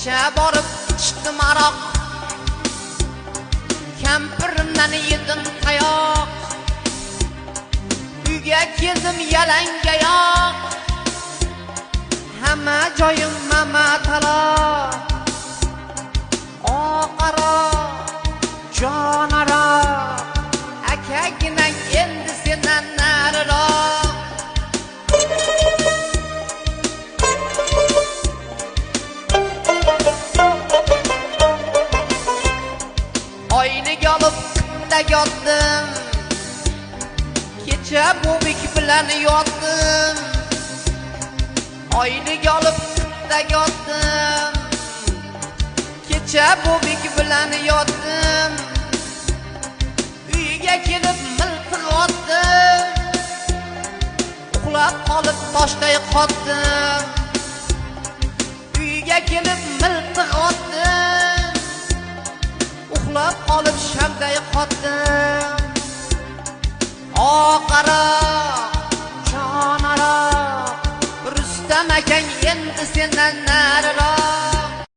Kecha borib ichdim aroq, kampirimdan yedim tayoq. Uyga keldim yalangayoq, hamma joyim mama taloq. Oqaroq, jonaroq, akaginang endi sendan nariroq. Oylik olib qitda yotdim, kecha bobik bilan yotdim. Oylik olib qitda yotdim, kecha bobik bilan yotdim. Uyga kelib miltiq otdim, uxlab qolib toshday qotdim. Uyga kelib miltiq otdim, uxlab qolib shamday qotdim. Oqaroq, jonaroq, Rustam akang endi sendan nariroq.